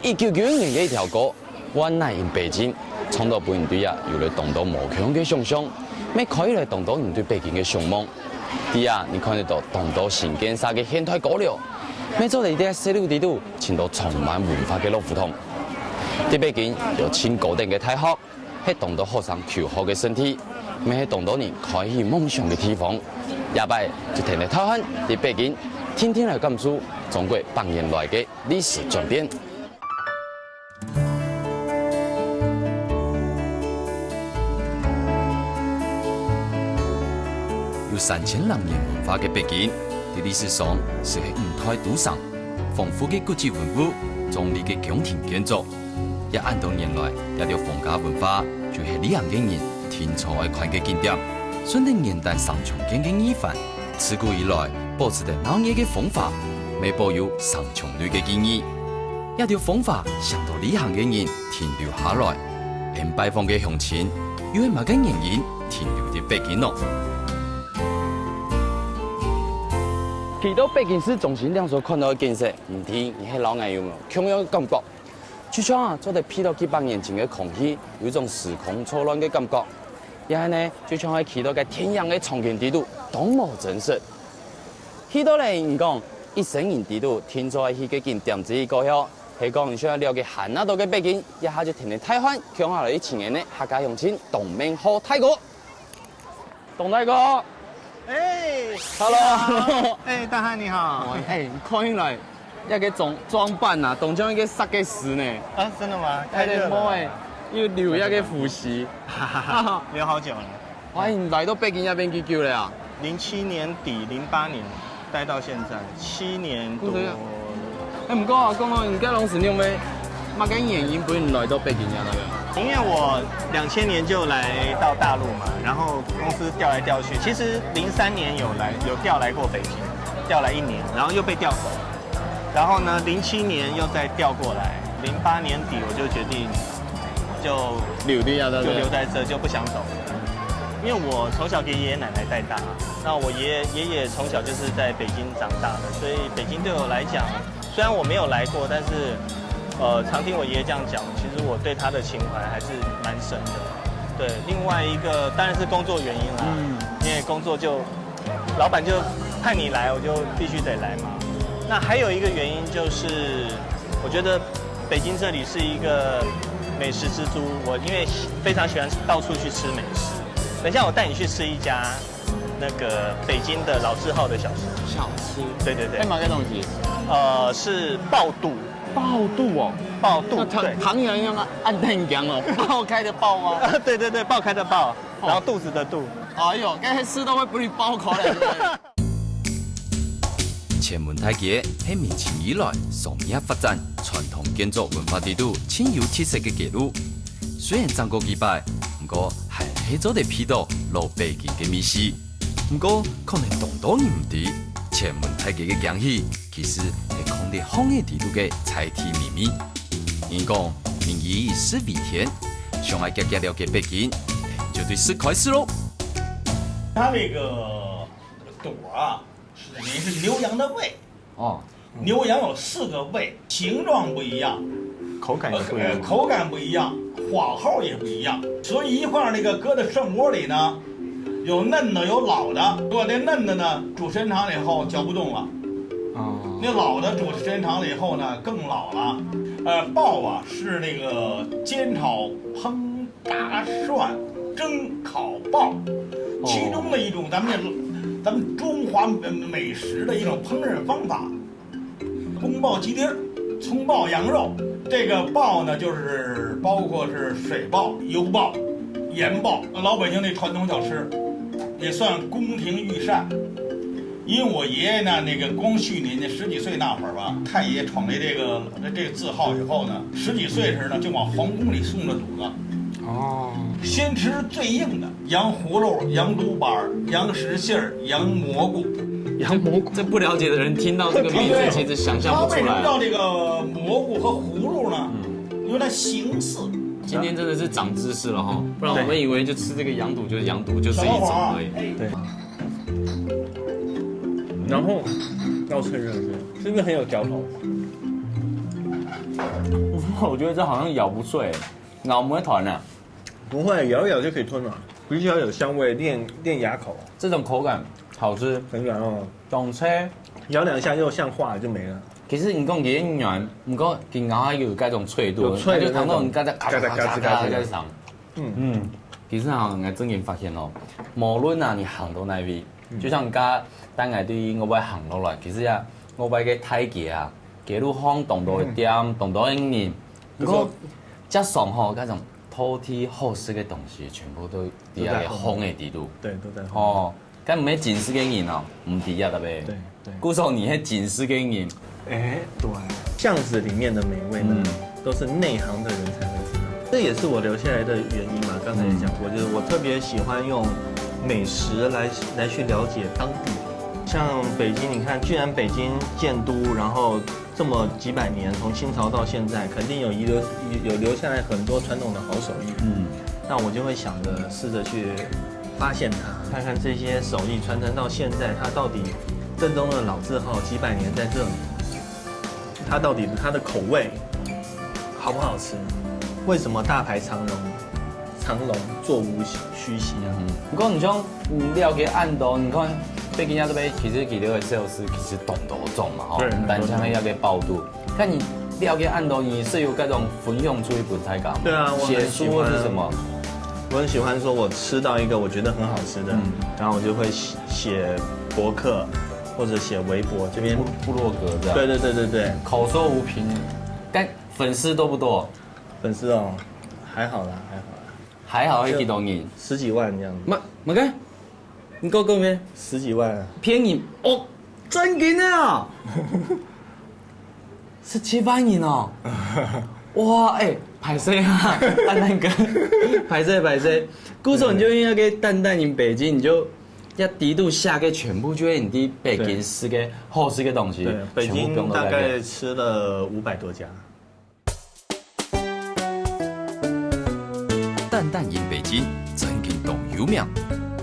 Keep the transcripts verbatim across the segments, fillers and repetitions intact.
一九九一年个一條歌，《One Night in Beijing》，唱到分人對啊有了當多無共个想像，乜開啟了當多人對北京个向往。在啊，你看得到當多新建設个現代高樓，乜做得在細路裡肚尋到充滿文化个老胡同。在北京有盡高等个大學，係當多學生求學个聖地，乜係當多人開啟夢想个地方。這擺就跈等大漢在北京，定定來感受中國百年來个歷史轉變。 有三千零年文化个北京，在歷史上就係五代都城，豐富个古蹟文物，壯麗个宮廷建築。這恁多年來，這兜風格文化就係旅行个人定著愛看个景點。順等原旦城牆建个二環，自古以來保持得鬧熱个風華，乜保有城牆內个記憶。 這兜風華嚐到旅行个人停留下來，𠊎等拜訪个鄉親又係麼个原因停留在北京呢？去到北京市中心，兩所看到个景色，毋知你係摎𠊎有無共樣个感覺？就像啊，做得鼻到幾百年前个空氣，有一種時空錯亂个感覺。也係呢，就像係去到該電影个場景裡肚，當無真實。 去到了，你講，一生人裡肚定著愛去个景點之一過後，係講你想愛了解還較多个北京，這下就跈等大漢共下來尋𠊎等个客家鄉親董明豪大哥。董大哥，哎，Hello。你好。哎，大漢你好。哦，哎，看起來，那個裝，裝扮啊，當像一個設計師呢。啊，真的嗎？哎，太熱了啦。對，又留那個鬍鬚。哈哈哈，留好久了。 哇，你來到北京這片幾久了啊？零七年底，零八年，待到現在，七年多。哎，毋過啊，講講你該當時你有無麼个原因分你來到北京啊？該個？因為我兩千年就來到大陸嘛，然後公司調來調去，其實零三年有來，有調來過北京，調來一年，然後又被調走。 然後呢，零七年又再調過來，零八年底我就決定就留在這，就留在這，就不想走了。因為我從小給爺爺奶奶帶大，那我爺爺，爺爺從小就是在北京長大的，所以北京對我來講，雖然我沒有來過，但是，呃，常聽我爺爺這樣講，其實我對他的情懷還是蠻深的。對，另外一個當然是工作原因啦，嗯。因為工作就 老闆就派你來，我就必須得來嘛。那還有一個原因就是，我覺得北京這裡是一個美食之都，我因為非常喜歡到處去吃美食。等一下我帶你去吃一家那個北京的老字號的小吃。小吃？對對對。哎，麼个東西？呃，是爆肚。爆肚哦。爆肚，那唐，對。唐揚一樣啊，按蛋講哦，爆開的爆嗎？對對對，爆開的爆，然後肚子的肚。哎喲，該吃到會分你爆開來，是不是？ 前門大街係明清以來商業發展、傳統建築文化裡肚盡有特色个街路。雖然轉過幾擺，毋過還係做得鼻著老北京个味緒。毋過，可能當多人毋知，前門大街个驚喜其實係囥在巷仔裡肚个在地秘密。人講，民以食為天，想愛遽遽了解北京，就對食開始囉。它那個肚啊， 是，你是牛羊的胃。哦。牛羊有四个胃，形状不一样，口感也不一样。呃，口感不一样，火候也不一样，所以一块儿那个搁在涮锅里呢，有嫩的，有老的。如果那嫩的呢，煮时间长了以后嚼不动了。哦。那老的煮时间长了以后呢，更老了。呃，爆啊，是那个煎炒烹 大蒜蒸烤爆，哦。其中的一种咱们这，咱们中华美食的一种烹饪方法。宫爆鸡丁儿，葱爆羊肉，这个爆呢，就是包括是水爆、油爆、盐爆，老北京的传统小吃，也算宫廷御膳。因为我爷爷呢，那个光绪年间十几岁那会儿吧，太爷闯了这个，这个字号以后呢，十几岁时呢，就往皇宫里送了肚子。 哦。先吃最硬的，羊葫芦、羊肚板儿、羊什心儿、羊蘑菇。羊蘑菇。这不了解的人听到这个名字，其实想象不出来啊。它为什么叫这个蘑菇和葫芦呢？嗯。因为它形似。今天真的是长知识了哈，不然我们以为就吃这个羊肚就是羊肚，就是一种而已。小黄瓜。对。然后要承认是，真的很有嚼头。我觉得这好像咬不碎，咬不会团啊。不会，咬一咬就可以吞了，比较有香味，练练牙口，这种口感好吃，很软哦。懂吃。咬两下又像化了就没了。其实你讲佢軟，不过佢咬下有那种脆度，有脆的它就糖到你那种嘎嘎嘎嘎嘎嘎嘎嘎。嗯，其实啊，我正经发现哦，无论啊你行到哪位，就像刚刚大家对我外行落来，其实啊，我外个台阶啊，街路上当多的店，当多的人，不过加上吼，那种土地好食的东西，全部都在那个烘的底肚。对，都在烘。哦，但没进食的人哦，唔知啊，对不对？对对。故所你是进食的人，哎，对，巷子里面的美味呢，都是内行的人才会知道。这也是我留下来的原因嘛。刚才也讲过，就是我特别喜欢用美食来来去了解当地。像北京，你看，居然北京建都，然后这么几百年，从清朝到现在，肯定有遗留有留下来很多传统的好手艺。嗯，那我就会想着试着去发现它，看看这些手艺传承到现在，它到底正宗的老字号几百年在这里，它到底它的口味好不好吃？为什么大排长龙，长龙座无虚席啊？嗯，不过你像你了解恁多，你看北京啊这边其实几个小吃其实懂得种嘛，吼，对单像那个包肚，看你了解恁多，你是有那种分享出去分大家吗？对啊，我很写书或是什么？我很喜欢说，我吃到一个我觉得很好吃的，嗯然后我就会写写博客或者写微博这边。部部落格这样。对对对对对，口说无凭，但粉丝多不多？粉丝哦，还好啦，还好啦，还好还几多人？十几万这样子，没没个，你给我讲咩？十几万啊。骗你哦，真的啊！十七万人哦！哇，哎，歹势啊，蛋蛋哥，歹势歹势。故所你就因为个蛋蛋人北京，你就要底肚下个全部就会你的北京四个好食个东西，对，北全部不用京大都在那边概吃了五百多家。蛋蛋人北京真經當有名，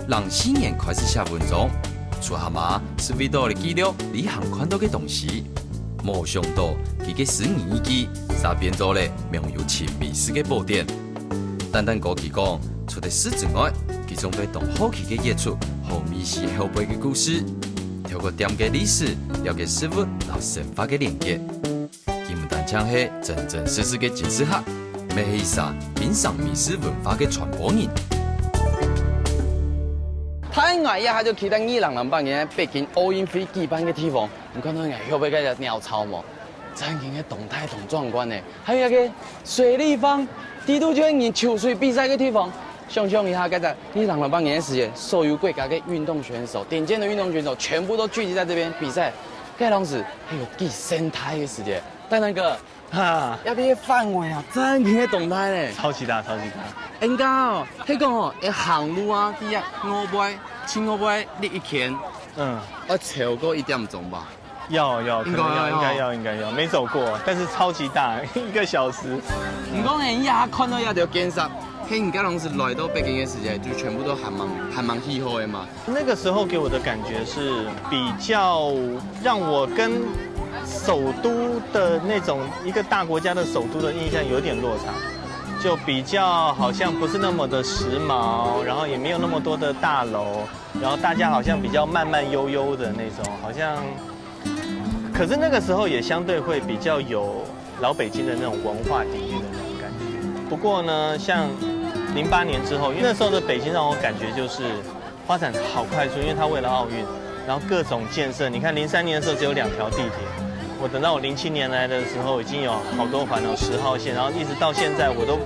零四年開始寫文章，初下嘛係為到來記錄旅行看到个東西。無想到佢个十年日記，煞變做了名有陳美食个寶典。蛋蛋哥佢講，除了食之外，佢仲會當好奇个閱讀好美食後背个故事，透過店个歷史，了解食物摎生活个連結。 佢毋單淨係真真實實个真食客，乜係一儕欣賞美食文化个傳播人。大家這下就企在二零零八年北京奧運會舉辦个地方，你看到𠊎後背該隻鳥巢無？真經係當大當壯觀呢！還有該個水立方，底肚就係人泅水比賽个地方。想像一下，該隻二零零八年个時節，所有國家个運動選手，頂尖个運動選手，全部都聚集在這邊比賽。該當時還有幾盛大个時節， 蛋蛋哥，哈，這邊个範圍啊，真經係當大呢。超級大，超級大。人家哦，係講哦，愛行路啊，第一，外背，去外背你一圈，嗯，要超過一點鐘吧。要要，可能要，應該要應該要，應該要，沒走過，但是超級大，一個小時。你講人家看到這條建設，係人家當時來到北京个時節，就全部都還蠻還蠻喜好个嘛。那個時候給我的感覺是比較讓我跟首都的那種一個大國家的首都的印象有點落差，就比較好像不是那麼的時髦，然後也沒有那麼多的大樓，然後大家好像比較慢慢悠悠的那種，好像。可是那個時候也相對會比較有老北京的那種文化底蘊的那種感覺。不過呢，像零八年之後，因為那時候的北京讓我感覺就是發展好快速，因為它為了奧運，然後各種建設。你看零三年的時候只有兩條地鐵，我等到我零七年來的時候已經有好多環了，十號線，然後一直到現在我都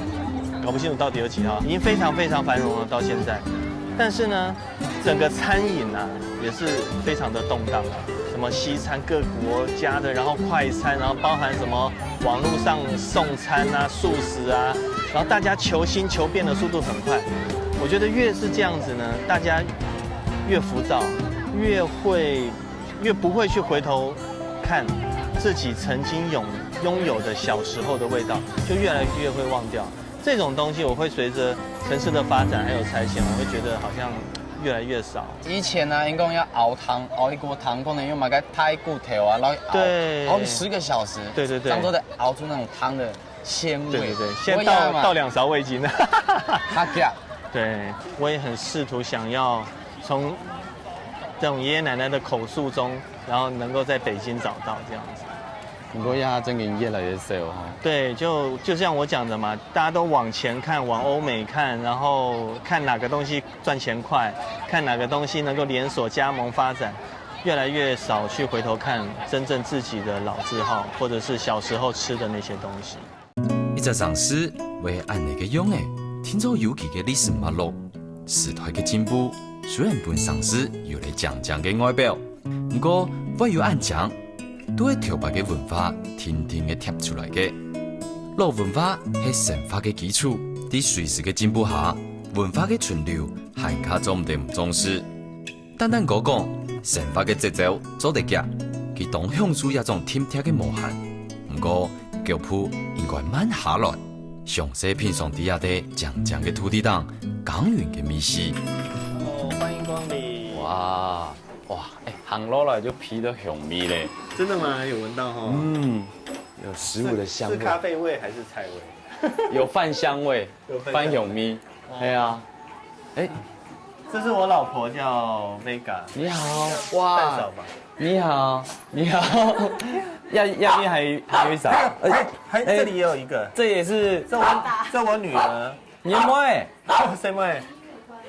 搞不清楚到底有幾號，已經非常非常繁荣了到現在。但是呢，整個餐飲啊也是非常的動盪啊，什麼西餐各國家的，然後快餐，然後包含什麼網路上送餐啊、速食啊，然後大家求新求变的速度很快。我覺得越是這樣子呢，大家越浮躁，越會越不會去回頭看自己曾經擁擁有的小時候的味道，就越來越會忘掉。這種東西我會隨著城市的發展還有拆遷，我會覺得好像越来越少。以前呢，人讲要熬汤，熬一锅汤，可能用买个大骨头啊，然后熬，对。熬十个小时，对对对。当做在熬出那种汤的鲜味。对对对，现在倒，不一样嘛。倒两勺味精。好吃。对，我也很试图想要从这种爷爷奶奶的口述中，然后能够在北京找到这样子。不过呀，真的越来越少哈。对，就，就像我讲的嘛，大家都往前看，往欧美看，然后看哪个东西赚钱快，看哪个东西能够连锁加盟发展，越来越少去回头看真正自己的老字号，或者是小时候吃的那些东西。一只城市會恁呢个樣仔，定著有佢个歷史脈絡。時代个進步，雖然分城市有了靚靚个外表，毋過會有恁靚，都係頭擺个文化定定个貼出來个。老文化係生活个基礎，在隨時个進步下，文化个存留還較做毋得毋重視。 丹丹哥講，生活个節奏做得遽，佢當享受這種定定个無閒。毋過，腳步應該慢下來，詳細品嚐這兜靚靚个土地頂，耕耘个味緒。哦，歡迎光臨。哇，哇，哎，行落來就鼻到香味咧。真的嗎？有聞到哈？嗯，有食物的香味。是，是咖啡味還是菜味？有飯香味，有飯香味。飯香味。哦。哎呀，哎， 这是我老婆，叫 Vega。你好，哇，蛋嫂吧。你好，你好。那，那边还，还有一张。还有，还，哎，这里也有一个。这也是，这我，这我女儿。你的妹？谁妹？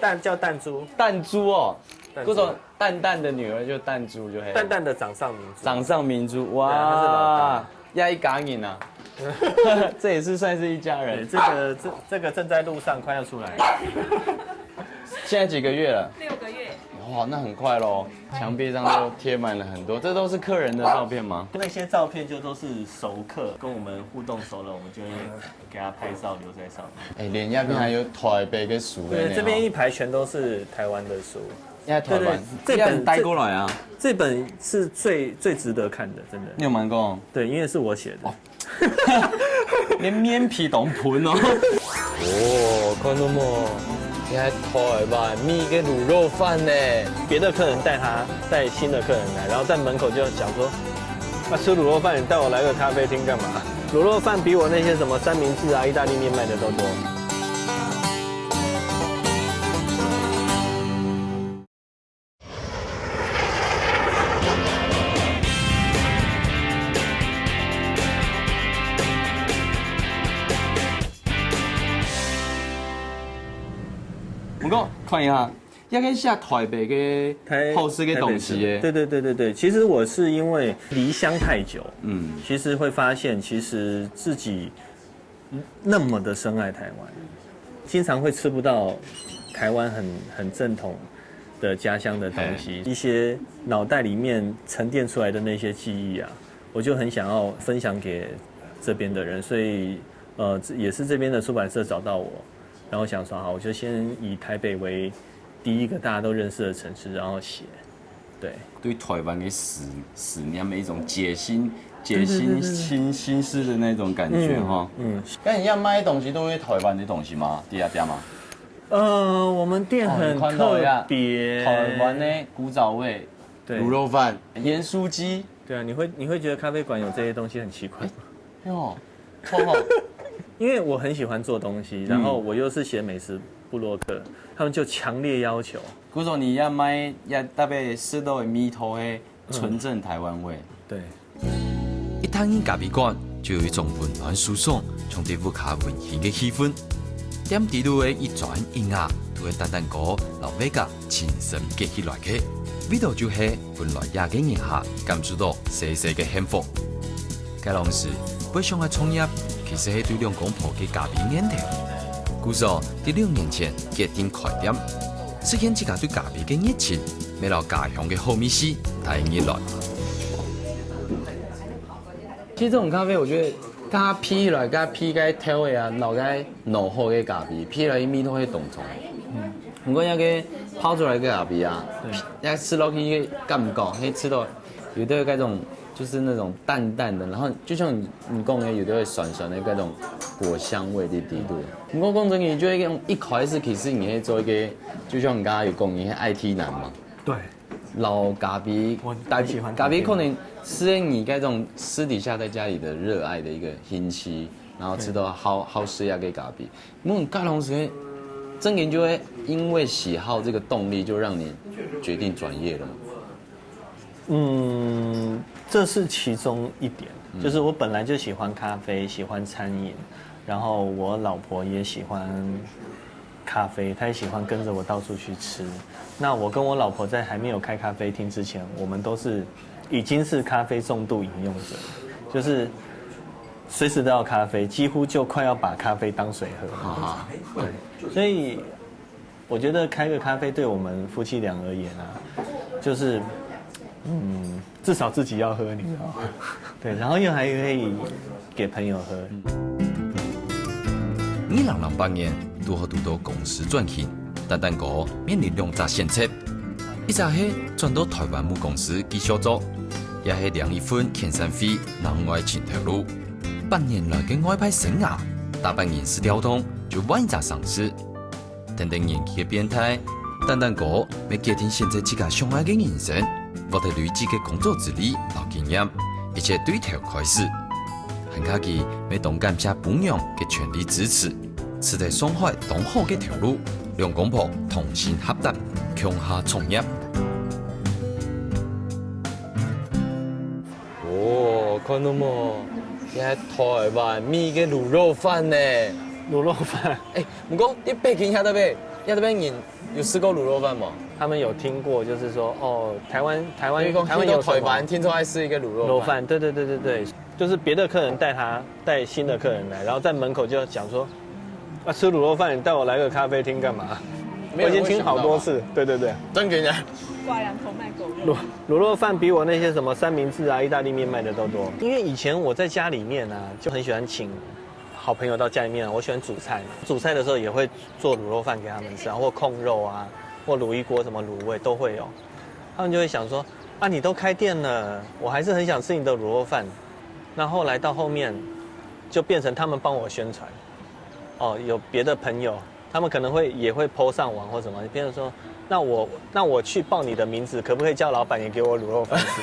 弹，叫弹珠。弹珠哦，弹珠。不懂，淡淡的女儿就弹珠就黑了。淡淡的掌上明珠。掌上明珠，哇。对，她是老大。 呀，一家人啊。这也是算是一家人。对，这个，这，这个正在路上，快要出来了。现在几个月了？六个月。哇，那很快咯。墙壁上都贴满了很多，这都是客人的照片吗？那些照片就都是熟客，跟我们互动熟了，我们就会给他拍照留在上面。哎，连那边还有台北的书呢。对，这边一排全都是台湾的书。 现在台湾，对，对，这本，你有带过来啊？这，这本是最，最值得看的，真的。你有买过？对，因为是我写的。哦。连面皮都噴哦。哦，看到無？你還台灣味个滷肉飯呢？别的客人带他，带新的客人来，然后在门口就讲说：“啊，吃卤肉饭，你带我来个咖啡厅干嘛？卤肉饭比我那些什么三明治啊、意大利面卖的都多。” 毋過看一下，這个寫台北个，台，好食个東西耶。台北市。对，对，对，对，对。其实我是因为离乡太久，嗯。其实会发现，其实自己那么的深爱台湾，经常会吃不到台湾很，很正统的家乡的东西，嘿。一些脑袋里面沉淀出来的那些记忆啊，我就很想要分享给这边的人，所以，呃，也是这边的出版社找到我，然后想说，好，我就先以台北为第一个大家都认识的城市，然后写。 对。对台湾个思，思念的一种解心，解心，对，对，对，对，对。心，心事的那种感觉哈。嗯，嗯。那你要卖的东西都是台湾的东西吗？对呀，对呀吗？呃，我们店很特别。哦，你看到呀，台湾的古早味，对。卤肉饭，盐酥鸡。对啊，你会，你会觉得咖啡馆有这些东西很奇怪吗？哎，哟， 因为我很喜欢做东西，嗯。然后我又是写美食部落客，他们就强烈要求。故所你也卖，也特别食到个味道个纯正台湾味。嗯。对。一踏入咖啡馆，就有一种温暖舒爽、像在屋下溫馨个气氛。店底肚个一磚一瓦，都係丹丹哥摎Vega亲身结起来个，为到就係 分來這个人客感受到細細个幸福。該當時，會想愛創業，其實係對兩公婆个咖啡念頭。故所，在六年前決定開店，實現自家對咖啡个熱情，乜摎家鄉个好味緒帶入來。其實這種咖啡，我覺得它配起來，跟它配該調味啊，摎該濃厚个咖啡，配起來味道會當重。嗯。不過那個泡出來个咖啡啊，對。那吃落去个感覺，係吃到 有个該種就是那種淡淡的，然後就像你你講的，有的會酸酸的那種果香味在底肚。不過講真的，就一種一開始其實你會做一個，就像你剛剛有講，你是I T男嘛，對，然後咖啡，我咖我喜歡咖啡咖啡可能是你那種私底下在家裡的熱愛的一個興趣，然後吃到好好食啊个咖啡。那種咖啡是真的就會因為喜好這個動力，就讓你決定轉業了嗎？嗯，這是其中一點，就是我本來就喜歡咖啡，喜歡餐飲，然後我老婆也喜歡咖啡，她也喜歡跟着我到處去吃。那我跟我老婆在還沒有開咖啡廳之前，我們都是已經是咖啡重度飲用者，就是隨時都要咖啡，幾乎就快要把咖啡當水喝。啊，對，所以我覺得開個咖啡對我們夫妻倆而言啊，就是嗯，至少自己要喝，你知道嗎？對，然後又還可以給朋友喝。二零零八年拄好堵到公司轉型，丹丹哥面臨兩隻選擇，一隻係轉到台灣母公司繼續做，也係領一份遣散費另外尋頭路。八年來个外派生涯，大半年時調動就換一隻城市。 等等年紀个變大，丹丹哥乜決定選擇自家想愛个人生，獲得累積个工作資歷摎經驗，一切對頭開始。還加佢乜當感謝餔娘个全力支持，取得上海當好个頭路，兩公婆同心合作，共下創業。哦，看到無？這係台灣味个滷肉飯呢。滷肉飯，哎，毋過你北京遐搭邊，遐搭邊人有食過滷肉飯無？他們有聽過，就是說，哦，台灣台灣因為講台灣有什麼去到台灣，聽說愛食一個滷肉飯。滷肉飯，對對對對對，就是別的客人帶他帶新的客人來，然後在門口就講說，啊，吃滷肉飯，你帶我來個咖啡廳幹嘛？沒有人會我已經聽好多次，對對對。真假的？掛羊頭賣狗肉。滷滷肉飯比我那些什麼三明治啊、意大利麵賣的都多。因為以前我在家裡面啊，就很喜歡請好朋友到家裡面啊，我喜歡煮菜嘛。煮菜的時候也會做滷肉飯給他們吃啊，或控肉啊，或滷一鍋什麼滷味都會有。他們就會想說，啊，你都開店了，我還是很想吃你的滷肉飯。那後來到後面，就變成他們幫我宣傳。哦，有別的朋友，他們可能會也會 po 上網或什麼，比如說，那我那我去報你的名字，可不可以叫老闆也給我滷肉飯吃？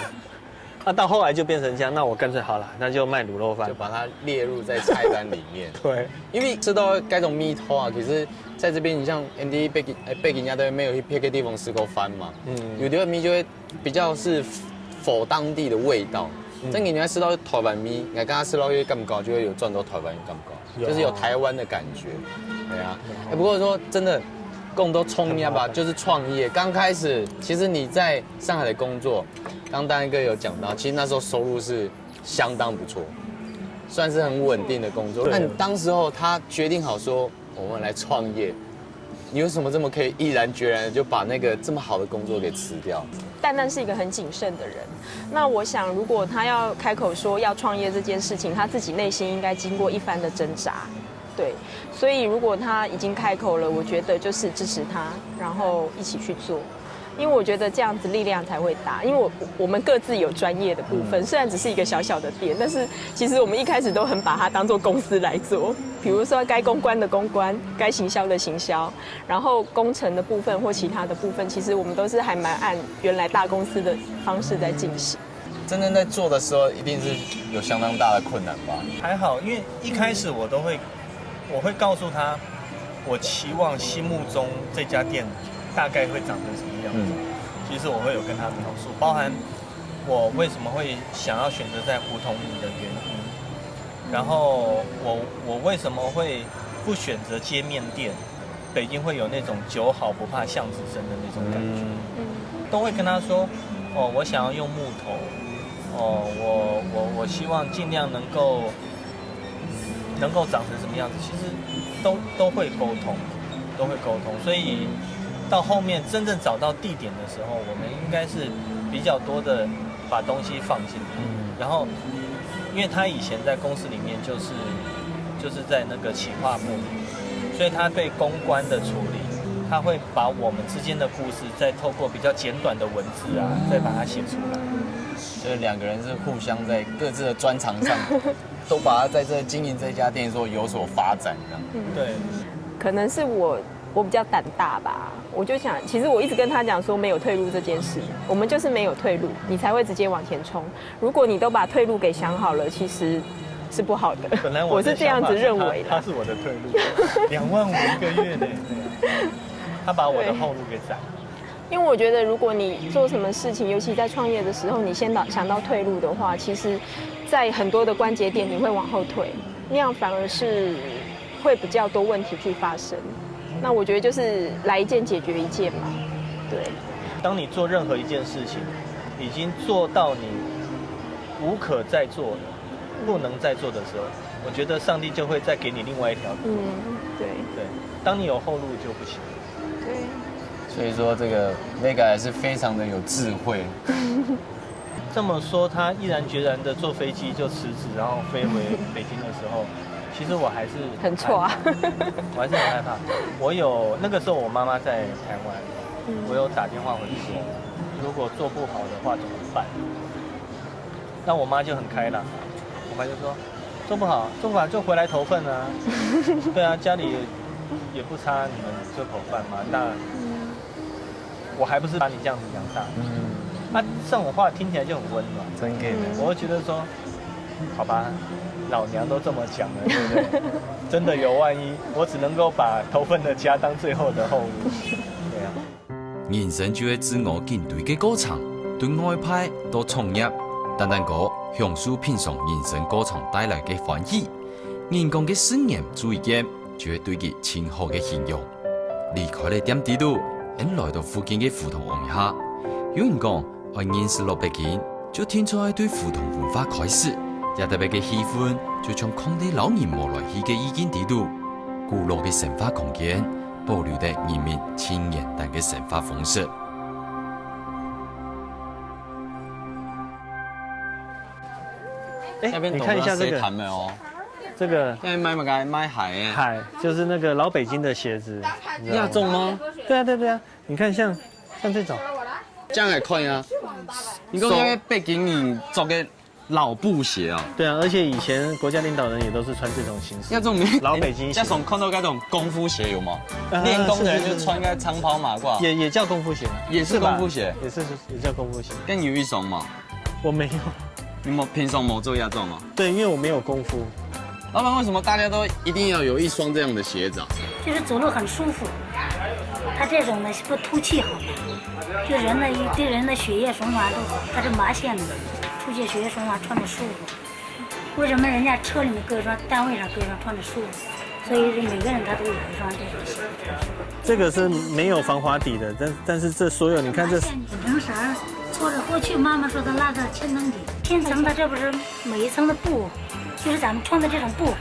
那到後來就變成這樣，那我乾脆好了，那就賣滷肉飯就。把它列入在菜單裡面。對，因為吃到該種味道啊，其實在這邊你像 Andy 北京，哎，北京人家都沒有去別个地方吃過飯嘛，嗯，有的味就會比較是否當地的味道。真的你愛食到台灣味，你剛剛食到个感覺就會有轉到台灣的感覺，就是有台灣的感覺。對啊，哎，不過說真的，講到創業吧，就是創業。剛開始，其實你在上海的工作，剛剛丹哥有講到，其實那時候收入是相當不錯，算是很穩定的工作。對那你當時候他決定好說我們來創業，你為什麼這麼可以毅然決然的就把那個這麼好的工作給辭掉？蛋蛋是一個很謹慎的人，那我想，如果他要開口說要創業這件事情，他自己內心應該經過一番的掙扎。對，所以如果他已經開口了，我覺得就是支持他，然後一起去做。因為我覺得這樣子力量才會大，因為我我們各自有專業的部分，雖然只是一個小小的店，但是其實我們一開始都很把它當做公司來做。比如說該公關的公關，該行銷的行銷，然後工程的部分或其他的部分，其實我們都是還蠻按原來大公司的方式在進行。真正在做的時候，一定是有相當大的困難吧？還好，因為一開始我都會，我會告訴他，我期望心目中這家店大概會長成什麼樣子。其實我會有跟他描述，包含我為什麼會想要選擇在胡同裡的原因，然後我我為什麼會不選擇街面店，北京會有那種酒好不怕巷子深的那種感覺。都會跟他說，哦，我想要用木頭，哦，我我我希望盡量能夠能夠長成什麼樣子，其實都都會溝通，都會溝通。所以到後面真正找到地點的時候，我們應該是比較多的把東西放進來，然後因為他以前在公司裡面就是就是在那個企劃部，所以他對公關的處理，他會把我們之間的故事再透過比較簡短的文字啊，再把它寫出來。就两个人是互相在各自的专长上，都把它在这经营这家店说有所发展这样。对，可能是我我比较胆大吧，我就想，其实我一直跟他讲说没有退路这件事，我们就是没有退路，你才会直接往前冲。如果你都把退路给想好了，其实是不好的。本来我我是这样子认为的。他是我的退路，两万五一个月呢，对啊，他把我的后路给斩。因为我觉得，如果你做什么事情，尤其在创业的时候，你先到想到退路的话，其实，在很多的关节点你会往后退，那样反而是会比较多问题去发生。那我觉得就是来一件解决一件嘛，对。当你做任何一件事情，已经做到你无可再做了，不能再做的时候，我觉得上帝就会再给你另外一条路。嗯，对对，当你有后路就不行。对。所以说这个 Vega 还是非常的有智慧。这么说，他毅然决然的坐飞机就辞职，然后飞回北京的时候，其实我还是很错啊。我还是很害怕。我有那个时候我妈妈在台湾，我有打电话回去说，如果做不好的话怎么办？那我妈就很开朗，我妈就说，做不好，做不好就回来投份啊。对啊，家里也也不差，你们就投份嘛。那我还不是把你这样子养大。嗯，那这种话听起来就很温暖。真给的。我会觉得说，好吧，老娘都这么讲了，对不对？真的有万一，我只能够把投份的家当最后的后路。对啊。人生就係自我揀隊个過程，對外派到創業，單單个享受品嚐人生過程帶來个歡喜。人講个十年做一件，就係對佢盡好个形容。離開了店底肚，𠊎來到附近个胡同望一下。有人講，愛認識老北京，就定著愛對胡同文化開始。這特別个氣氛，就像囥在老人無來去个意境底肚。古老个生活空間，保留在人民盡簡單个生活方式。哎，你看一下這個，沒有哦，這個現在賣麼个？賣鞋欸。鞋，就是那個老北京的鞋子，你知道嗎？這種嗎？對啊，對啊，對啊，你看像像這種，這樣還可以啊。你講該北京人著个老布鞋哦。對啊，而且以前國家領導人也都是穿這種形式，要這種老北京鞋這。種看到該種功夫鞋有嗎？啊練功的人是是就穿該長袍馬褂，也也叫功夫鞋，也是功夫鞋。也是也叫功夫鞋。該你有一雙嗎？我沒有，你們平常沒著這種哦？對，因為我沒有功夫。老闆，為什麼大家都一定要有一雙這樣的鞋子啊？就是走路很舒服。它這種呢不透氣好，就人的對人的血液循環都好，它是麻線的，促进血液循环，穿着舒服。为什么人家车里面搁一双，单位上搁一双，穿着舒服？所以每个人他都有一双这种鞋。這個是沒有防滑底的，但但是這所有你看這麻線緊成绳儿，搓着。过去妈妈说的拉到千层底，千层它这不是每一层的布，就是咱们穿的这种布，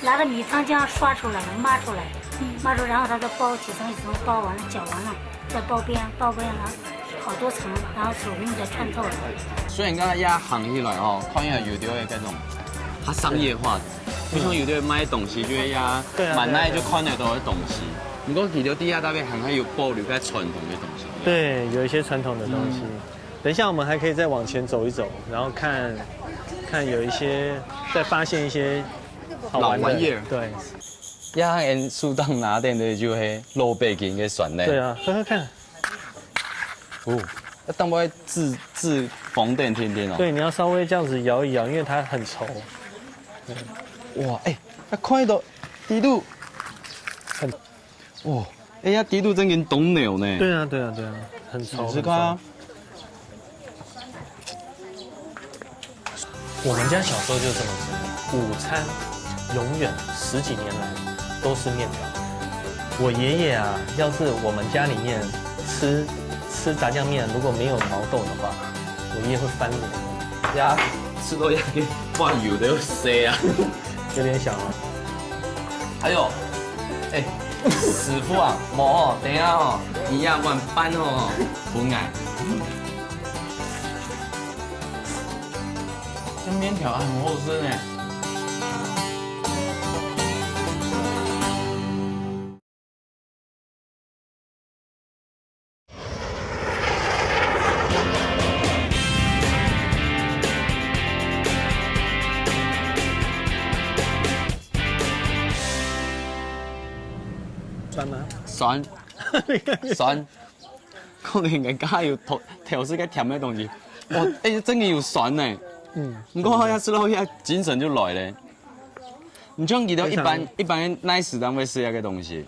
拿到米仓浆刷出来，抹出来，抹出，然后它再包几层几层包完了，绞完了，再包边，包边了好多层，然后手工再穿透了。雖然講這行起來吼，看起來有兜个該種較商業化，不像有兜賣東西就係呀，對啊滿哪就看得到个東西。毋過佢兜底下特別還還有保留較傳統个東西。對，有一些傳統的東西。等一下我們還可以再往前走一走，然後看看有一些再發現一些好玩的。老玩意兒對這行𠊎手當拿等个就係老北京个酸奶。對啊，喝喝看。哦，要當會自自紅點甜甜哦。對，你要稍微這樣子搖一搖，因為它很稠。哇，哎，那看到底肚，很哇，哎呀，底肚正經當濃呢。對啊，對啊，對啊，很稠。你試看啊很稠。我們家小時候就這麼吃，午餐永遠十幾年來都是麵條。我爺爺啊，要是我們家裡面吃吃炸醬麵如果沒有毛豆的話，我爺爺會翻臉。呀，食到一个碗油都要瀉啊！有點小哦。哎呦，哎，師傅啊，無吼，等一下吼，你這碗飯吼，分𠊎。這麵條還很好吃呢。酸吗？酸，酸，可能人家有偷偷食个甜个东西。哇，哎，真个有酸呢。嗯，毋过好像食落去，精神就来了。你像佢兜一般非常一般个nice单位食个东西，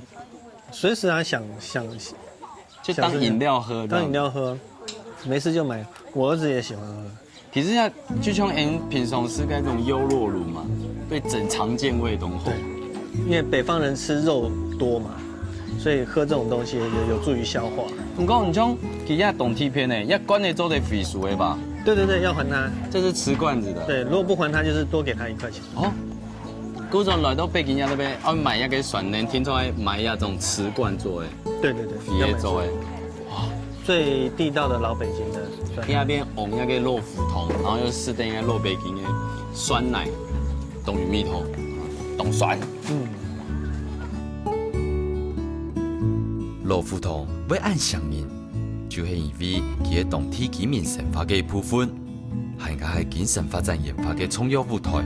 随时啊，想想就当饮料喝，当饮料喝，没事就买。我儿子也喜欢喝。其实呀，就像俺平常吃个那种优酪乳嘛，对，整肠健胃都好。对，因为北方人吃肉多嘛，所以喝这种东西也有助于消化。你讲你像其他懂体片呢，要关的做得回收的吧？对对对，要还他。这是瓷罐子的。对，如果不还他，就是多给他一块钱。哦，古早来到北京啊那边，要买那个酸奶，听说要买那种瓷罐做的，对对对，要买这种。最地道的老北京的酸奶。第二遍，往那个老胡同，然后又试等一个老北京的酸奶，当有味道，当酸。嗯。老胡同会恁想念，就系因为佢係当地居民生活个一部分，还加系精神发展演化个重要舞台。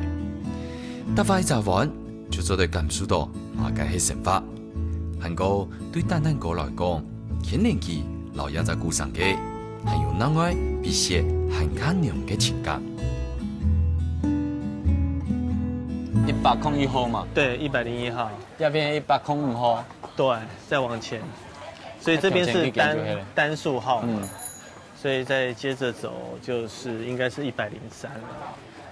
踏入一隻彎，就做得感受到麼个係生活。還過對丹丹哥來講，牽連佢摎這隻故鄉个，還有另外比雪還較濃个情感。一百空一號嘛，对，一百零一号。這片一百空五號。对，再往前，所以这边是单，再往前一点就黑了。单数号嘛，嗯。所以再接着走就是应该是一百零三了。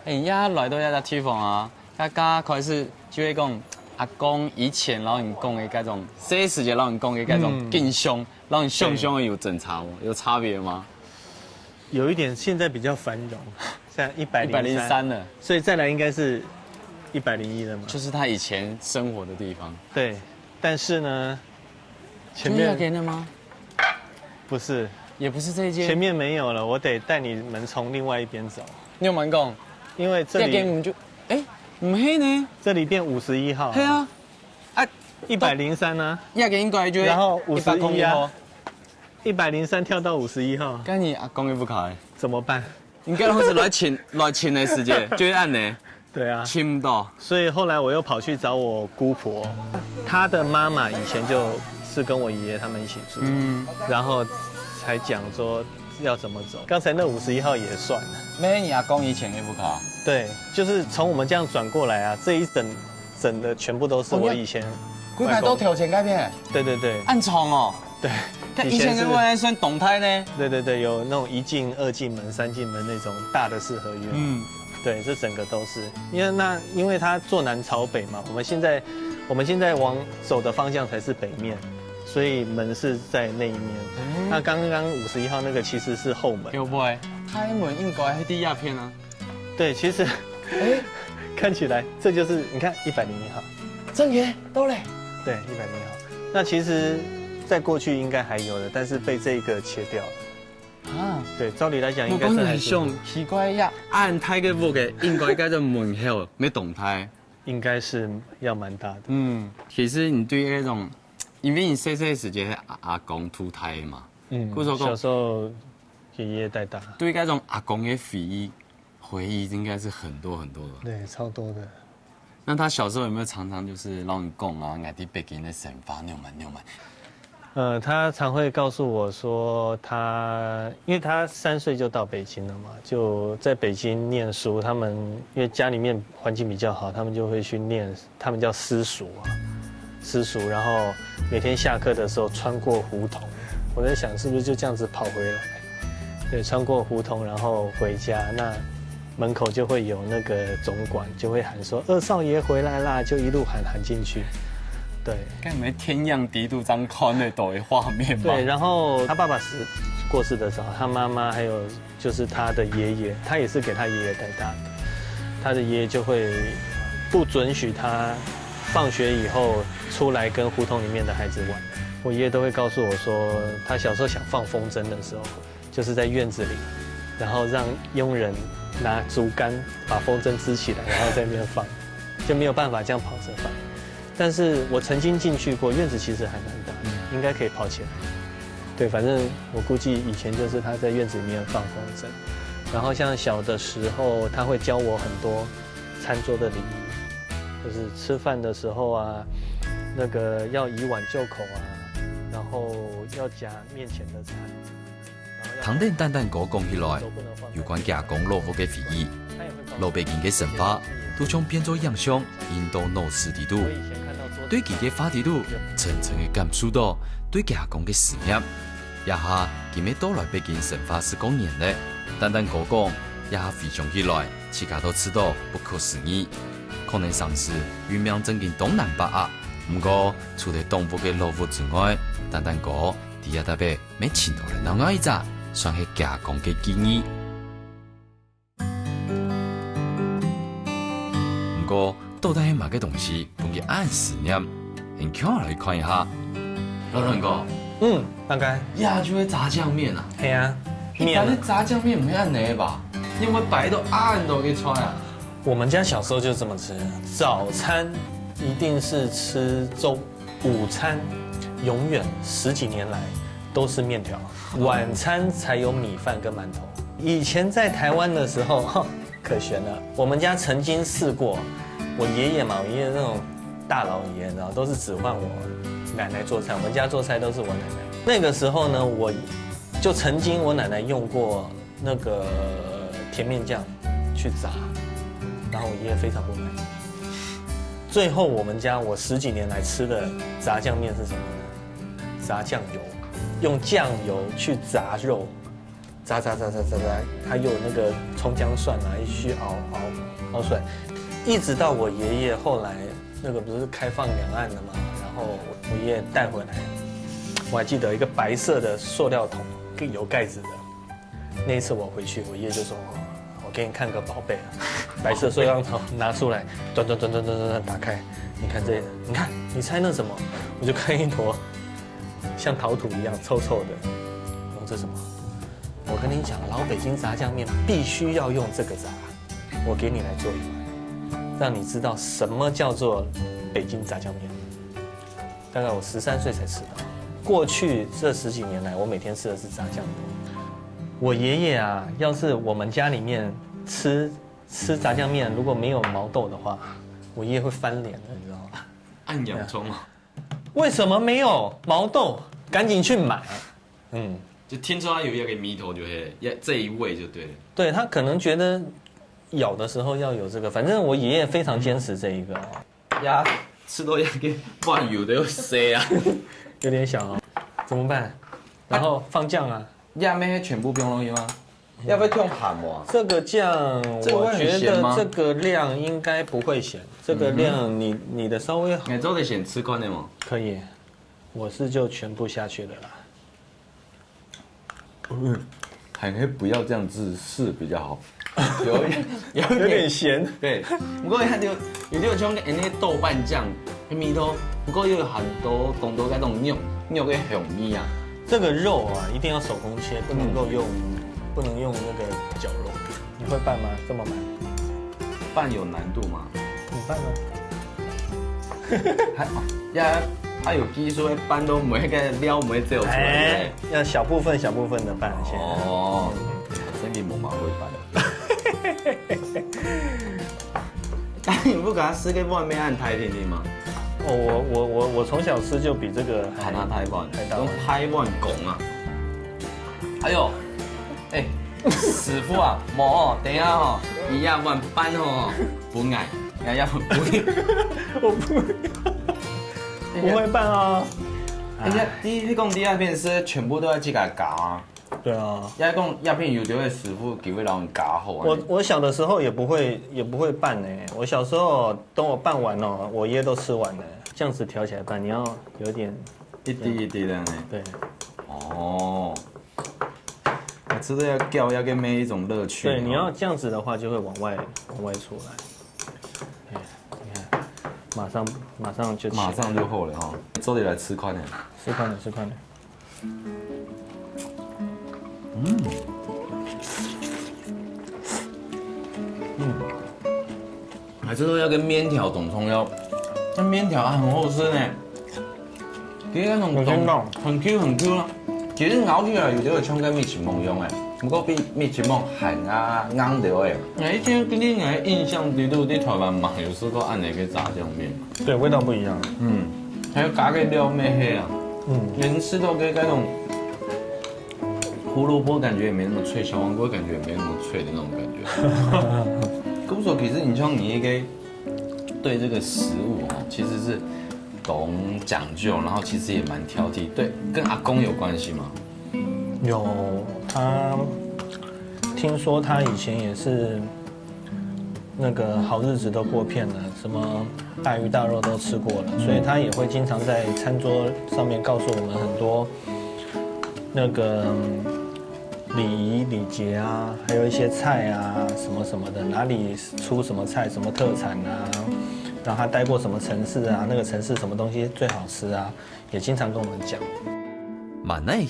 哎，呀，来到這地方啊，大家开始就会讲阿公以前摎你讲个那种，这时节摎你讲个那种印象，摎你想象的有整差吗？有差别吗？有一点，现在比较繁荣，现在一百零三了，所以再来应该是一百零一了嘛。就是他以前生活的地方。对，但是呢，前面，就是那间的吗？不是，也不是这一间。前面没有了，我得带你们从另外一边走。你有蛮讲，因为这里，这间我们就，哎，唔系呢。这里变五十一号，系啊，啊，一百零三呢，那个应该就，然后五十一啊，一百空一号。一百零三跳到五十一号，该你阿公又不开，怎么办？应该会是来请来请的时间，就会按呢。对啊，请不到。所以后来我又跑去找我姑婆，她的妈妈以前就是跟我爷爷他们一起住，嗯，然后才讲说要怎么走。刚才那五十一号也算了。没，你阿公以前也不考。对，就是从我们这样转过来啊，这一整整的全部都是我以前，哦，你，外公，几排都条件改变。对对对，暗床哦。对，那以前的外公算动态呢？对对对，有那种一进、二进门、三进门那种大的四合院。嗯，对，这整个都是。因为那因为它坐南朝北嘛，我们现在我们现在往走的方向才是北面，所以门是在那一面。嗯，那刚刚五十一号那个其实是后门。有不会？开门应该是第二片啊。对，其实，哎，看起来这就是你看一百零一号，正耶，到嘞。对，一百零一号。那其实，在过去应该还有的，但是被这个切掉了。啊，对，照理来讲应该是还是，我刚才想，奇怪呀，按太个屋个，应该该在门口，没动态。应该是要蛮大的。嗯，其实你对那种，因为你细细时节阿阿公渡大嘛，嗯，故所讲小时候爷爷带大。对那种阿公的回忆，回忆应该是很多很多的。对，超多的。那他小时候有没有常常就是让你讲啊，你在北京的生活，你有没有？呃，他常会告诉我说他，因为他三岁就到北京了嘛，就在北京念书。他们因为家里面环境比较好，他们就会去念，他们叫私塾啊，私塾，然后每天下课的时候穿过胡同，我在想是不是就这样子跑回来？对，穿过胡同然后回家，那门口就会有那个总管就会喊说：“二少爷回来啦！”就一路喊喊进去。对，看你们天样敌度张宽的抖音画面吗？对，然后他爸爸死过世的时候，他妈妈还有就是他的爷爷，他也是给他爷爷带大的，他的爷爷就会不准许他放学以后出来跟胡同里面的孩子玩。我爷爷都会告诉我说，他小时候想放风筝的时候，就是在院子里，然后让佣人拿竹竿把风筝支起来，然后在那边放，就没有办法这样跑着放。但是我曾经进去过，院子其实还蛮大的，应该可以跑起来。对，反正我估计以前就是他在院子里面放风筝，然后像小的时候，他会教我很多餐桌的礼仪，就是吃饭的时候啊，那个要以碗就口啊，然后要夹面前的菜。 聽等丹丹哥講起來，有關嫁公老屋个回憶，老北京个生活都像變做影像，印到腦屎裡肚。對佢个話裡肚，深深个感受到對嫁公个思念。這下佢乜到來北京生活十過年了，丹丹哥講，這下回想起來，自家都試到不可思議。可能生事運命正經當難把握，毋過除了當屋个老屋之外，丹丹哥在這搭仔 乜尋到了另外一隻算係嫁公个記憶。毋過，到底係麼个東西分佢恁思念？𫣆共下來看一下。老陳哥，嗯，大概。這就係炸醬麵啊！係啊，麵啊。一般个炸醬麵毋會恁樣吧？你有無擺到恁多个菜啊？我們家小時候就這麼吃，早餐一定是吃粥。 午餐永遠十幾年來都是麵條，晚餐才有米飯跟饅頭。以前在台灣的時候，哈，可懸了。我們家曾經試過，我爺爺嘛，我爺爺那種大老爺，你知道，都是只換我奶奶做菜，我們家做菜都是我奶奶。那個時候呢，我就曾經我奶奶用過那個甜麵醬去炸，然後我爺爺非常不滿意。最後我們家我十幾年來吃的炸醬麵是什麼呢？炸醬油，用醬油去炸肉，炸炸炸炸炸炸，還有那個蔥薑蒜啊，一起去熬熬熬出來，一直到我爺爺後來那個不是開放兩岸了嘛，然後我爺爺帶回來，我還記得一個白色的塑料桶，有蓋子的。 那一次我回去，我爺爺就說：“哦，我給你看個寶貝啊。”白色塑料桶拿出來，端端端端端端端打開，你看這，你看，你猜那什麼？我就看一坨像陶土一樣臭臭的。我說：“這什麼？”我跟你講，老北京炸醬麵必須要用這個炸，我給你來做一碗，讓你知道什麼叫做北京炸醬麵。 大概我十三歲才吃到。過去這十幾年來，我每天吃的是炸醬油。我爺爺啊，要是我們家裡面吃，吃炸醬麵，如果沒有毛豆的話，我爺爺會翻臉的，你知道嗎？恁嚴重啊！為什麼沒有毛豆？趕緊去買。嗯。就聽出來有一個味道，就係，這一味就對了。對，他可能覺得咬的時候要有這個，反正我爺爺非常堅持這一個。 呀，食到一个碗油都要洗啊。有點小哦，怎麼辦？然後放醬啊。這乜全部放落去嗎？這會忒鹹無啊？這個醬，這會很鹹嗎？我覺得這個量應該不會鹹，這個量你，你的稍微好。你做得先試看个無？可以，我是就全部下去了啦。 嗯，還是不要這樣子試比較好。有一點，有一點，有點鹹。對，不過它就，有點像恁樣豆瓣醬个味道，不過又有很多，當多該種肉，肉个香味啊。這個肉啊，一定要手工切，不能夠用，嗯。不能用那個絞肉。你會拌嗎？這麼拌？拌有難度嗎？你拌啊。還，哦，要，要有技術，拌到每一個料，每一隻有出來，哎，對不對？要小部分、小部分的拌先。哦，真的無蠻會拌。但你不給他試个碗麵恁大定定嗎？哦，我，我，我，我從小吃就比這個還，還大碗，還大碗。用大碗講啊。哎呦，哎，師傅啊，無哦，等一下哦，你這碗飯哦，分𠊎，哎呀，分你。我不，不會拌啊。哎呀，第一，你講第二遍是全部都要自家搞啊。 對啊。也講，這片有這位師傅，佢會摎你教好啊。我，我小的時候也不會，也不會拌呢。我小時候，等我拌完哦，我爺都吃完了。這樣子調起來拌，你要有點一滴一滴的呢。對。哦。我知道要攪，要給每一種樂趣。對，你要這樣子的話，就會往外，往外出來。哎，你看，馬上，馬上就起來。馬上就好了哈。做得來試看呢。試看呢，試看呢。 嗯。嗯。還知道要跟麵條當重要，那麵條啊很好吃呢。其實那種有聽到。很Q很Q啊，其實咬起來有點像跟米其林一樣哎，不過比米其林還啊硬點哎。哎，其實跟你的印象裡肚，在台灣嘛有試過恁樣个炸醬麵嘛。對，味道不一樣。嗯。還有加个料乜係啊，嗯，連吃到个那種胡蘿蔔感覺也沒那麼脆，小黃瓜感覺也沒那麼脆的那種感覺。故所其實你像你一個對這個食物哦，其實是懂講究，然後其實也蠻挑剔。對，跟阿公有關係嗎？有，他听说他以前也是那个好日子都过遍了，什么大鱼大肉都吃过了，所以他也会经常在餐桌上面告诉我们很多那个礼仪礼节啊，还有一些菜啊什么什么的，哪里出什么菜、什么特产啊，然后他待过什么城市啊，那个城市什么东西最好吃啊，也经常跟我们讲。慢慢来，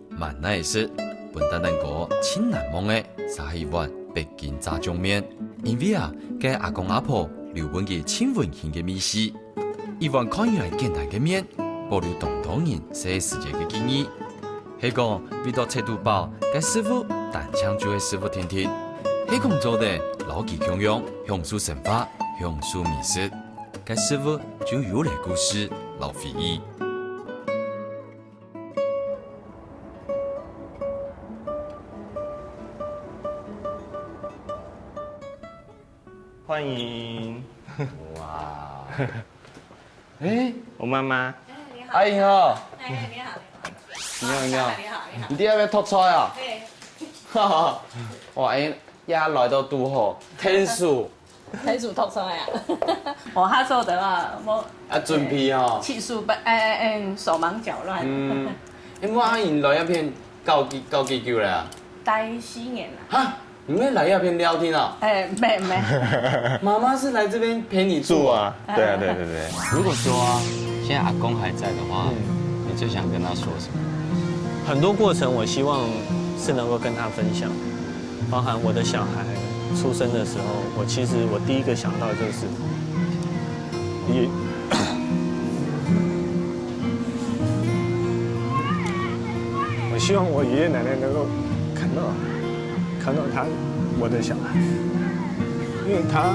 慢慢来食，分丹丹哥盡難忘个，就係一碗北京炸醬麵。因為啊，該阿公阿婆留分佢盡溫馨个味緒。一碗看起來簡單个麵，保留當多人細時節个記憶。係講為到食到飽，該師傅單淨就係師傅定定。係講做得摎佢共樣享受生活，享受美食，該師傅就有了故事摎回憶。 欢迎。哇。哎，我妈妈。哎，你好。阿姨好。哎，你好，你好。你好，你好。你好，你好。你在那边托菜啊？对。哈哈。哇，哎，也来到堵好，天数。天数托菜啊。我他说的话，我啊，准备哦。气数不，哎，哎，哎，手忙脚乱。嗯，因为阿姨来那边搞几，搞几久了啊？待四年了。哈，你们来那边聊天啊？哎，没，没。妈妈是来这边陪你住啊？住啊，对啊，对对对。如果说啊，现在阿公还在的话，嗯。你最想跟他说什么？很多过程我希望是能够跟他分享，包含我的小孩出生的时候，我其实我第一个想到就是，爷，我希望我爷爷奶奶能够看到，看到他，我的小孩，因为他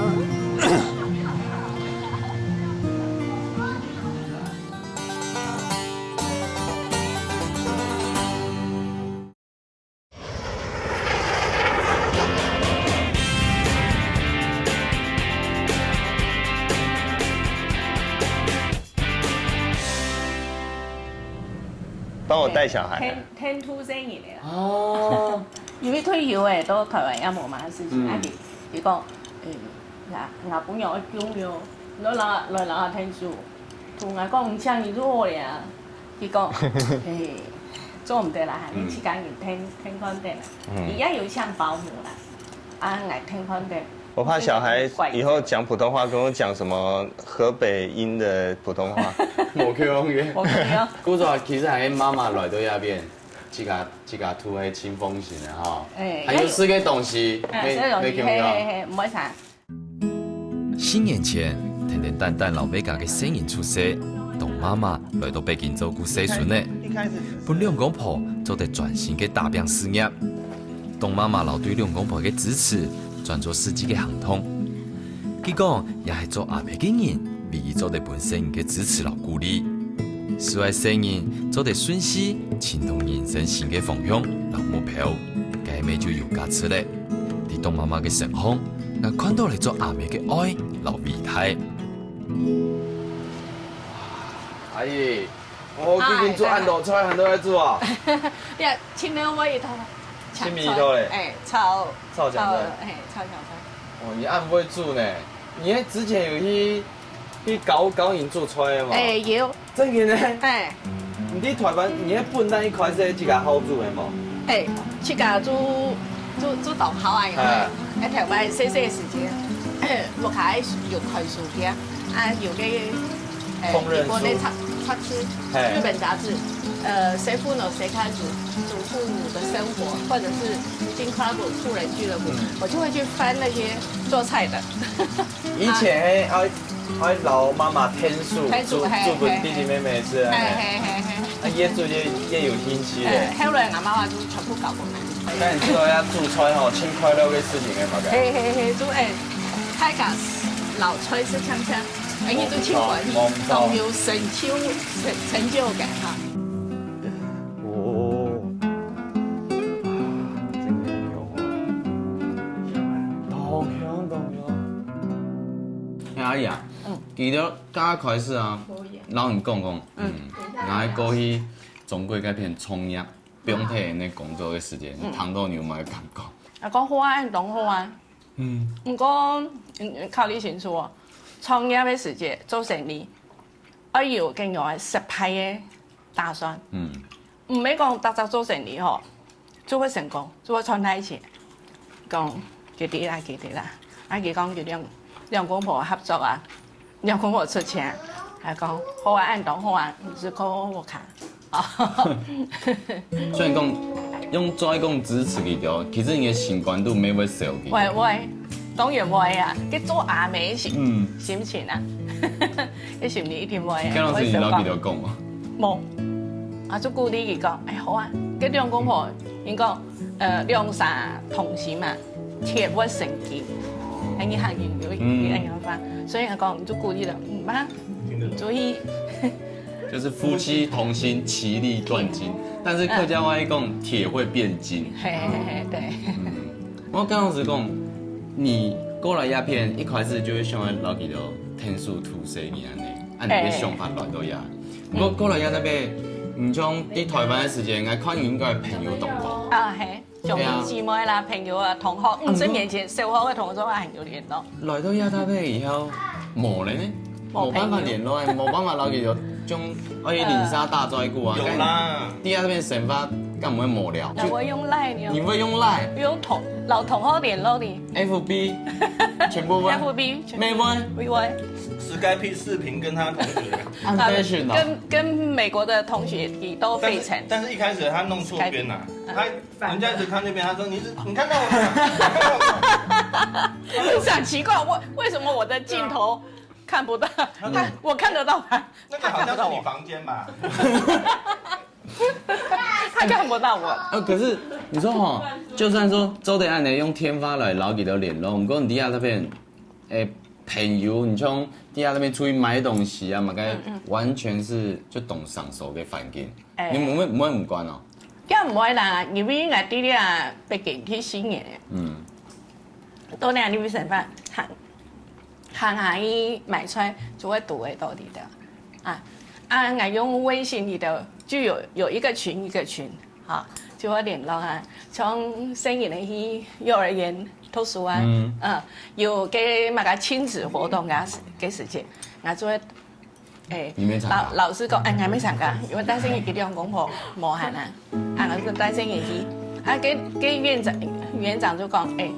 帮我带小孩。添，添two生日了。哦。因为退休诶，到台湾也无嘛事情，嗯。啊，佢，佢讲，诶，外，外公要休了，来啦，来啦，添two。 同𠊎講，請你做咧。佢講，嘿，做毋得啦，你自家人聽，聽看得啦。嗯。佢也有請保姆啦，啊，𠊎聽看得。我怕小孩以后讲普通话，跟我讲什么河北音的普通话。冇可能个。冇可能。故所其实还是妈妈来到那边，自家，自家煮个清风型的哈。哎，还有四个东西，哎，没，四个东西，没听到。嘿，嘿，嘿，毋会差。 四年前，甜甜蛋蛋摎自家个細人出世，當媽媽來到北京照顧細孫仔，分兩公婆做得專心个打拚事業。當媽媽摎對兩公婆个支持，轉做實際个行動。佢講，也係做阿姆个人，唯一做得分細人个支持摎鼓勵。使得細人做得順勢，尋到人生新个方向摎目標，該乜就有價值咧。 在當媽媽个身項，𠊎看到了做阿姆个愛摎偉大。阿姨，哦，啊，今天做恁多菜，恁多愛煮啊？對啊，清涼味道。清味道咧？哎，炒，炒香菜。炒，哎，炒香菜。哦，你恁會煮呢？你還之前有去，去教，教人做菜个嘛？哎，有。 正經个？哎。你在台灣，你个本旦一開始自家好煮个無？哎，自家煮，煮，煮當好啊，因為，哎。哎，台灣細細个時間，屋下有開書店，啊，有个，哎，烹飪日本个雜，雜誌，嘿。日本雜誌，呃，Seifuno Seikazu，主婦的生活，或者是Ginkaku婦人俱樂部，嗯。我就會去翻那些做菜的。以前嘿，啊， 愛摎媽媽添手，添手，煮，嘿，煮分弟弟妹妹食啊。嘿，嘿，嘿，嘿。啊，越煮越，越有興趣咧。哎，後來𠊎媽媽就全部教分𠊎。該你知道愛煮菜吼，盡快樂个事情个嘛，該。嘿，嘿，嘿，就，哎，大家摎菜食嗆嗆。哎，你就盡歡喜，當有成就、成成就感哈。哦，真有用哦，當香當香。哎，阿姨啊，嗯，記得剛剛開始啊，可以啊。然後你講講，嗯，嗯，然後過去中國該片創業，不用太那工作的時間，嗯，你聽到你有麼个感覺？啊，講好啊，當好啊。 嗯。毋過，嗯，考慮清楚哦，創業个時節做生理，愛有恁樣个失敗个打算。嗯。毋係講逐隻做生理吼，就會成功，就會賺大錢。講，佢得啦，佢得啦。啊，佢講佢兩兩公婆合作啊，兩公婆出錢，還講好啊，恁當好啊，毋使靠屋下。 所以講，用做一講支持佢个，其實你个心肝肚乜會燒佢。會會，當然會啊，該做阿姆个心，嗯，心情啊，該心情一定會啊。該老師你摎佢兜講無？無，啊就鼓勵佢講，哎好啊，該兩公婆，你講，呃，兩儕同心嘛，鐵會成金，哎，你還有有有恁樣話，所以佢講就鼓勵了，嗯，嘛，注意。 就是夫妻同心，其利斷金。但是客家話一講，鐵會變金。嘿嘿嘿，對。嗯，我剛開始講，你過來這片，一開始就會想要摎佢兜天數土生你恁呢，啊，你的想法亂到呀。不過過來這那邊，你從在台灣的時間，應該看你應該朋友當多。啊，嘿。 兄弟姊妹啦、朋友啊、同學，五十年前小學个同學還有聯絡。來到亞太配以後，無了呢，無辦法聯絡，無辦法摎佢有種，哎，零下大嘴鼓啊，有啦。在亞太配生活，敢毋會無聊？我會用Line呢。你會用Line？用同摎同學聯絡呢。F B，全部會。F B，全部會。會會。Skype視頻跟他同學。很fashion哦。跟跟美國的同學都非常。但是一開始他弄錯邊啦，他 人家一直看那邊，他說你是你看到我了嗎？你看到我了嗎？很奇怪，我为什么我的镜头看不到他？我看得到他，那个好像是你房间吧？他看不到我。呃，可是你说吼，就算说做得恁呢用電話來摎佢兜聯絡，毋過你在亞太配，欸，朋友，你像在亞太配出去買東西啊，嘛个完全是就當生疏个環境。 你毋會毋會毋慣哦？也毋會啦，因為𠊎在這啊，畢竟去四年了。嗯。到那裡生活，行行下去買菜，就會堵會到你的。啊啊，𠊎用微信裡頭就有有一個群一個群，哈，就會聯絡啊。像細人仔去幼兒園讀書啊，嗯，有个麼个親子活動啊，个時節，𠊎就會 欸，你沒參加？老老師講，欸，你還沒參加，因為帶細人仔去兩公婆無閒啊，啊，老師帶細人仔去，啊，該該園長園長就講，欸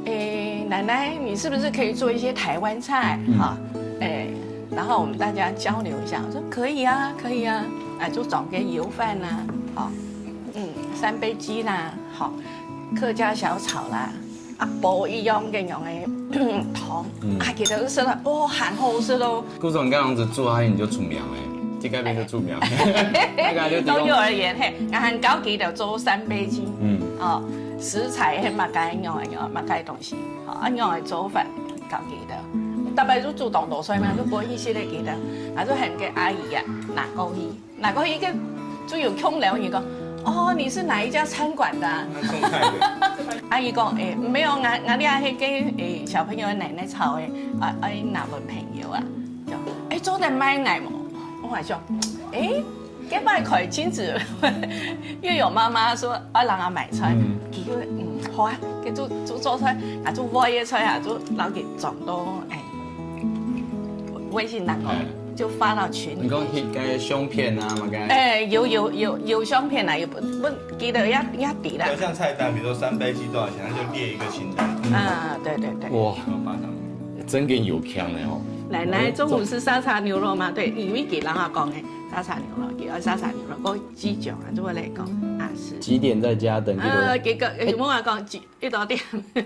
欸，奶奶，你是不是可以做一些台灣菜啊？欸，然後我們大家交流一下，我說可以啊，可以啊，啊，就做个油飯啦，好，嗯，三杯雞啦，好，客家小炒啦， 啊，無一樣个樣个湯，啊，佢兜食了，哦，還好食咯。故所你恁樣子做，啊，你就出名了，在該片就出名。那個就提供到幼兒園嘿，𠊎還教佢兜做三杯雞，嗯，哦，食材係麼个樣个樣，麼个東西，哦，啊，樣个做法教佢兜。逐擺就煮當多菜嘛，就無意識个佢兜，啊，就喊个阿姨啊，拿過去。 拿過去个就有共了，你講，哦，你是哪一家餐館的啊？那送菜的。阿姨講，欸，沒有，我我這係給欸小朋友的奶奶炒的，啊，啊，拿分朋友啊。就，欸，做得賣𠊎無？我還想，欸，該賣開親子，又有媽媽說啊，讓他買菜，嗯，佢就嗯好啊，該做做做菜，啊，做外个菜啊，就摎佢裝到，欸，微信當中。欸。 就發到群裡面去。你講該个相片啊，麼个？欸，有有有有相片啊，有不不記得也也知啦。就像菜單，比如說三杯雞多少錢，他就列一個清單。啊，對對對。哇，然後發上去。真个有腔的哦。奶奶中午吃沙茶牛肉嗎？對，因為佢人啊講的沙茶牛肉，佢愛沙茶牛肉，講幾種啊，就會來講啊是。幾點在家等？呃，結果有沒有講幾 幾多點？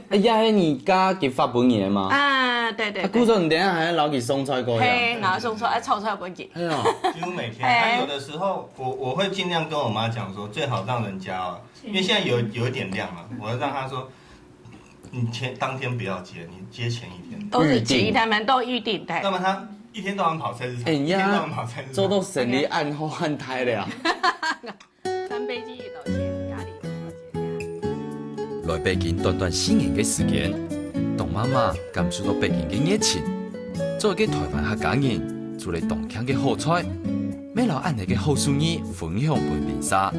哎呀，你家己發分你的嗎？啊，對對對。啊，故所你等一下還要摎佢送菜過去啊？嘿，然後送菜，啊，炒菜分佢。哎呀，幾乎每天。哎。他有的時候，我我會盡量跟我媽講說，最好讓人家哦，因為現在有有一點量嘛，我要讓她說，你前當天不要接，你接前一天。都是預定。他們都預定，對。那麼他一天到晚跑菜市场，哎呀，一天到晚跑菜市场。做到生理恁好恁大了啊。穿飛機遇到錢，壓力遇到錢。來北京短短四年个時間，當媽媽感受到北京个熱情，做一个台灣客家人，煮了當慶个好菜，乜摎恁仔个好手藝分享分鄰舍。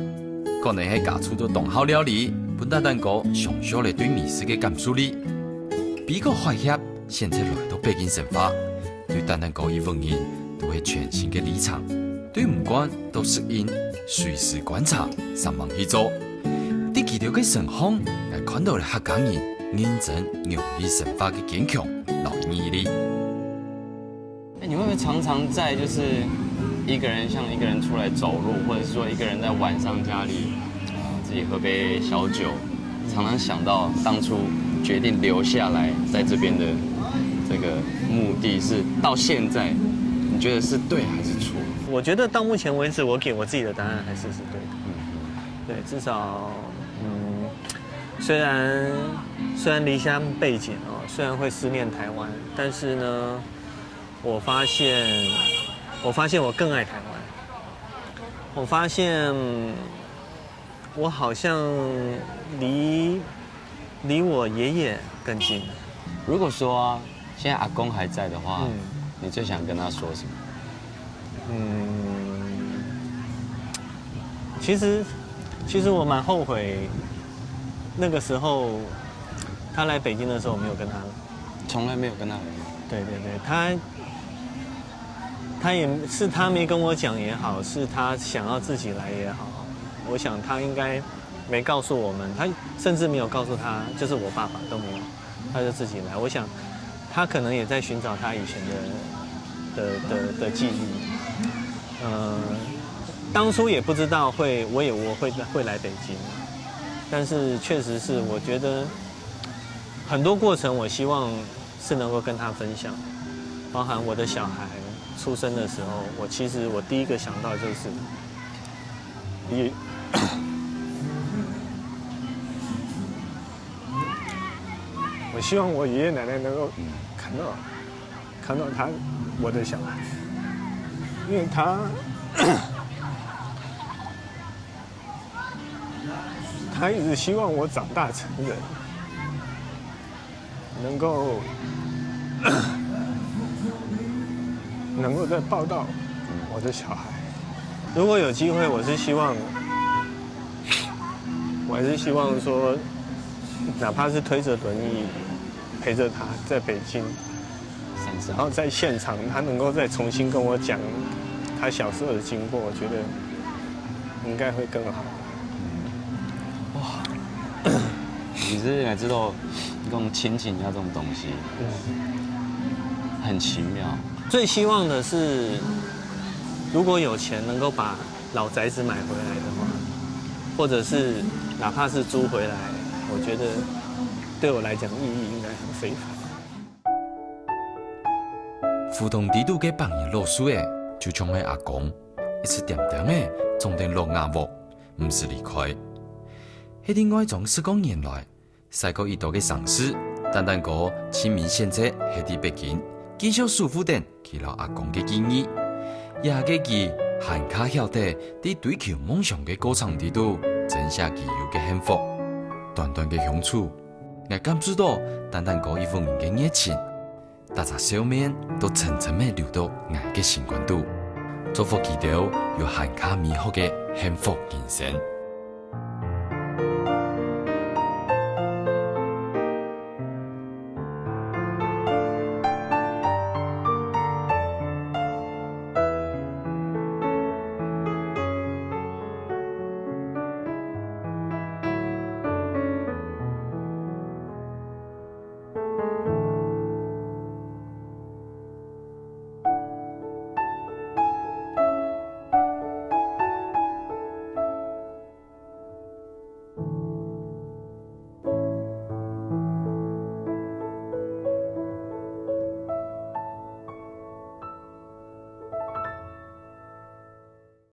可能係家族都當好料理，分丹丹哥上少了對美食个感受力。比較懷念，現在來到北京生活，對丹丹哥一份人都係全新个里程。對毋慣都適應，隨時觀察，上網去做。在佢兜个身項，𠊎看到了客家人認真、努力生活个堅強摎毅力。哎，你會不會常常在就是一個人像一個人出來走路，或者是說一個人在晚上家裡，呃，自己喝杯小酒，常常想到當初決定留下來在這邊的這個目的是到現在，你覺得是對還是錯？我覺得到目前為止，我給我自己的答案還是是對的。對，至少，嗯，雖然雖然離鄉背井哦，雖然會思念台灣，但是呢，我發現，我發現我更愛台灣。我發現我好像離離我爺爺更近了。如果說啊，現在阿公還在的話，嗯你最想跟他說什麼？嗯，其實其實我蠻後悔，那個時候他來北京的時候，我沒有跟他。從來沒有跟他聊嗎？對對對，他他也是他沒跟我講也好，是他想要自己來也好，我想他應該沒告訴我們，他甚至沒有告訴他，就是我爸爸都沒有，他就自己來。我想他可能也在尋找他以前的的的的記憶。呃，當初也不知道會，我也我會會來北京，但是確實是我覺得很多過程，我希望是能夠跟他分享，包含我的小孩出生的時候，我其實我第一個想到就是爺，我希望我爺爺奶奶能夠看到看到他我的小孩，因為他他一直希望我長大成人，能夠能夠再抱到我的小孩。如果有機會，我是希望，我還是希望說，哪怕是推著輪椅陪著他在北京，然後在現場，他能夠再重新跟我講他小時候的經過，我覺得應該會更好。哇，你是哪知道講親情啊這種東西，很奇妙。最希望的是，如果有錢能夠把老宅子買回來的話，或者是哪怕是租回來，我覺得對我來講意義應該很非凡。胡同底肚个百年老樹仔，就像係阿公，一直恬恬仔種等落瓦屋，毋使離開。係另外一種時光原來， 徙過已多个城市，丹丹哥盡明顯在係在北京，繼續守護等佢摎阿公个記憶。這下个佢還較曉得在追求夢想个過程底肚，珍惜既有个幸福。短短个相處，𠊎感受到丹丹哥一份人个熱情， 逐隻笑面都深深仔留到𠊎个心肝肚。祝福佢兜有還較美好个幸福人生。